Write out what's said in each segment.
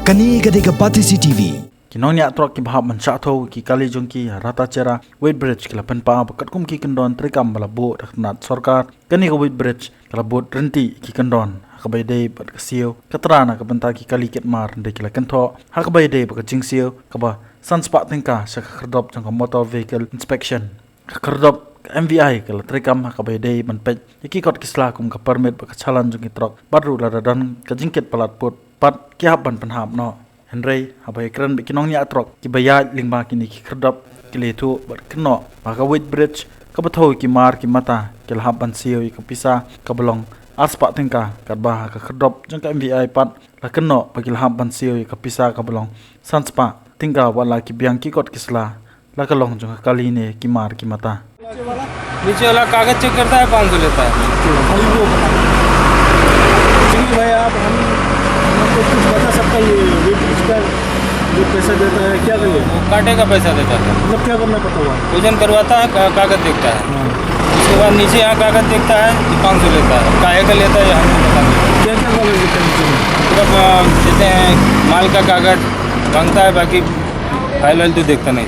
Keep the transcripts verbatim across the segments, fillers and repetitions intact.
Kane ka dei ka Batesi T V. Ki nongñiah trok kiba hap ban shah thew ki kali jong ki ha Ratacherra weight bridge ki la pynpaw ba katkum ki kyndon treikam ba la buh da ka tnat sorkar, kane ka weight bridge ka la bud ryntih ki kyndon ha kaba ïadei bad ka siew. Ka trai na ka bynta ki kali kit mar, hynrei ki la kynthoh ha kaba ïadei bad ka jingsiew kaba san spah tyngka sha ka khyrdop jong ka Motor Vehicle Inspection. Ka khyrdop ka M V I ka la treikam ha kaba ïadei ban peit ïa ki kot ki sla kum ka permit bad ka challan jong ki trok, bad ruh lada don ka jingkit palat pud pat ki hap ban pynhap noh. Hynrei haba ïakren bad ki nongñiah trok kiba ïaid lyngba kine ki khyrdop, ki la ïathuh bad kynnoh ba ka weight bridge kaba thew ïa ki mar ki mata ki la hap ban siew ïa ka pisa kaba long ar spah tyngka, katba ha ka khyrdop jong ka M V I pat la kynnoh ba ki la hap ban siew ïa ka pisa kaba long san spah tyngka, wat la ki biang ki kot ki sla la ka long jong ka kali ne ki mar ki mata. नीचे वाला कागज चेक करता है, पाँच सौ लेता है। खाली वो बता। जी भाई, आप हम हमको कुछ बता सकते हैं, ये वेट का जो पैसा देता है, क्या करिए? वो कांटे का पैसा देता है। मतलब क्या करना पड़ता हुआ? वजन करवाता है, का- कागज देखता है। हाँ। उसके बाद नीचे यहाँ कागज देखता है तो पाँच सौ लेता है। काहे का लेता है, ये हमको पता नहीं। क्या क्या कागज देते हैं नीचे में? पूरा, अ, देते हैं, माल का कागज मांगता है, बाकी फाइल वाइल तो देखता नहीं।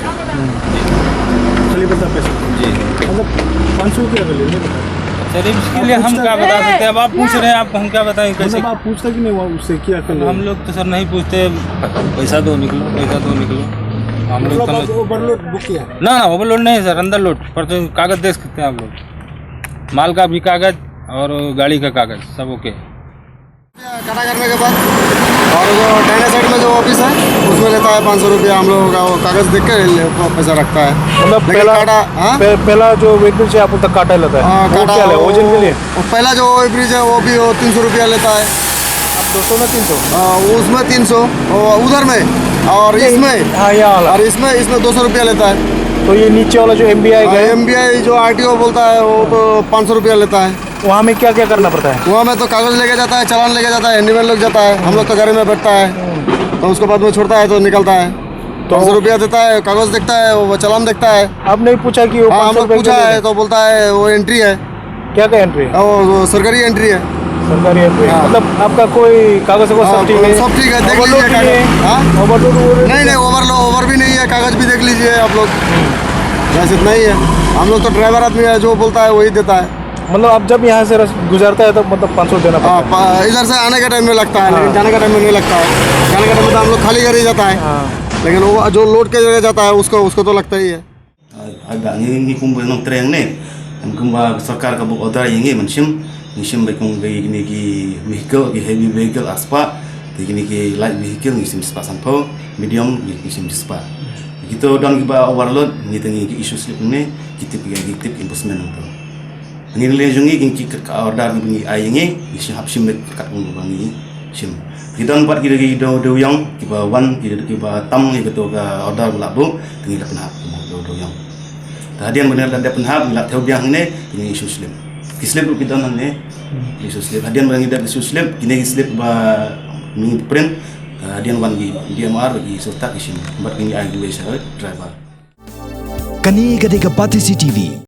खाली बता पैसा। जी। मतलब पाँच सौ क्या कर लेंगे? सर, इसके लिए हम क्या बता सकते हैं? अब आप पूछ रहे हैं, आप हम क्या बताएं कैसे? मतलब आप पूछता कि नहीं हुआ उससे, क्या कर हम लेंगे? लोग तो सर नहीं पूछते, पैसा दो निकलो, पैसा दो निकलो। हम लोग मतलब तो आप ओवरलोड बुक किया है? ना ना, ओवरलोड नहीं सर, अंडरलोड। पर तो कागज देख सकते हैं आप लोग, माल का भी कागज और गाड़ी का कागज सब ओके। खड़ा करने के बाद और जो दाहिने साइड में जो ऑफिस है, उसमें लेता है पाँच सौ रुपया। हम लोगों का वो कागज देख के ले- वो पैसा रखता है। मतलब लेकिन पहला काटा, हाँ? पह- पहला जो वेट ब्रिज है आप बोलते काटा लेता है, हाँ, वो काटा, क्या है? वो- ओजन के लिए? वो पहला जो वेट ब्रिज है, वो भी वो तीन सौ रुपया लेता है। दो सौ में तीन सौ? हाँ, उसमें तीन सौ, वो उधर में, और इसमें, हाँ, यहाँ वाला। और इसमें इसमें दो सौ रुपया लेता है। तो ये नीचे वाला जो एमबीआई का है, एमबीआई जो आरटीओ बोलता है, वो तो पाँच सौ रुपया लेता है। वहाँ में क्या क्या करना पड़ता है? वहाँ में तो कागज लेके जाता है, चालान लेके जाता है, हैंडीमैन लोग जाता है, हम लोग तो गाड़ी में बैठता है, तो उसको बाद में छोड़ता है तो निकलता है। तो पाँच सौ रुपया देता है, कागज देखता है, वो चालान देखता है। आप नहीं पूछा कि वो हाँ, पाँच हम सौ लोग रुपए पूछा क्यों है लेगा? तो बोलता है वो एंट्री है। क्या क्या एंट्री है? वो, वो सरकारी एंट्री है। सरकारी एंट्री है। हाँ। मतलब आपका कोई कागज वगैरह हाँ, सब ठीक है? सब ठीक है, देख ओवरलोड लीजिए भी नहीं है? कागज। हाँ? ओवरलोड, ओवरलोड? नहीं नहीं, ओवरलोड ओवर भी नहीं है, कागज भी देख लीजिए आप लोग। वैसे नहीं है, हम लोग तो ड्राइवर आदमी है, जो बोलता है वही देता है। मतलब आप जब यहाँ से रस- गुजरता है तो मतलब पाँच सौ देना पड़ता हाँ, है? पा- इधर से आने के टाइम में लगता है, लेकिन हाँ। जाने के टाइम में नहीं लगता है। जाने के टाइम में तो हम लोग खाली गाड़ी जाता है, हाँ। लेकिन वो जो लोड के जगह जाता है, उसको उसको तो लगता ही है। Ada ngi ngi kum ba nong treng ne. Em kum ba sorkar ka bu order ïa ngi mynsiem. Ngi shim ba kum ba kine ki vehicle, ki heavy vehicle, aspa. Te kine ki light vehicle ngi shim spah sanphew, medium ngi shim spah. Kito don ki ba overload, ngi te ngi ki issue slip ne, ki tip ki, ki tip enforcement to. Ngi le jong ngi ki ki order ki ngi ai ngi, ngi shim hap shim kat kum ba ngi shim. Ki don pat ki dei ki dewïong, ki ba wan, ki dei ki ba tam, ki to ka order ba la buh, te ngi la pynhap ki dewïong. Dewïong. Te hadien ba ngi la dep pynhap, ngi la thew biang hangne, te ngi issue slip. Ki slip ruh ki don hangne, issue slip. Hadien ba ngi dep issue slip, kine ki slip ba ngi print, te hadien wan ki D M R ba ki issue tag ki shim. Bad ki ngi ai ki wei sha driver. Kane ka dei ka Batesi T V.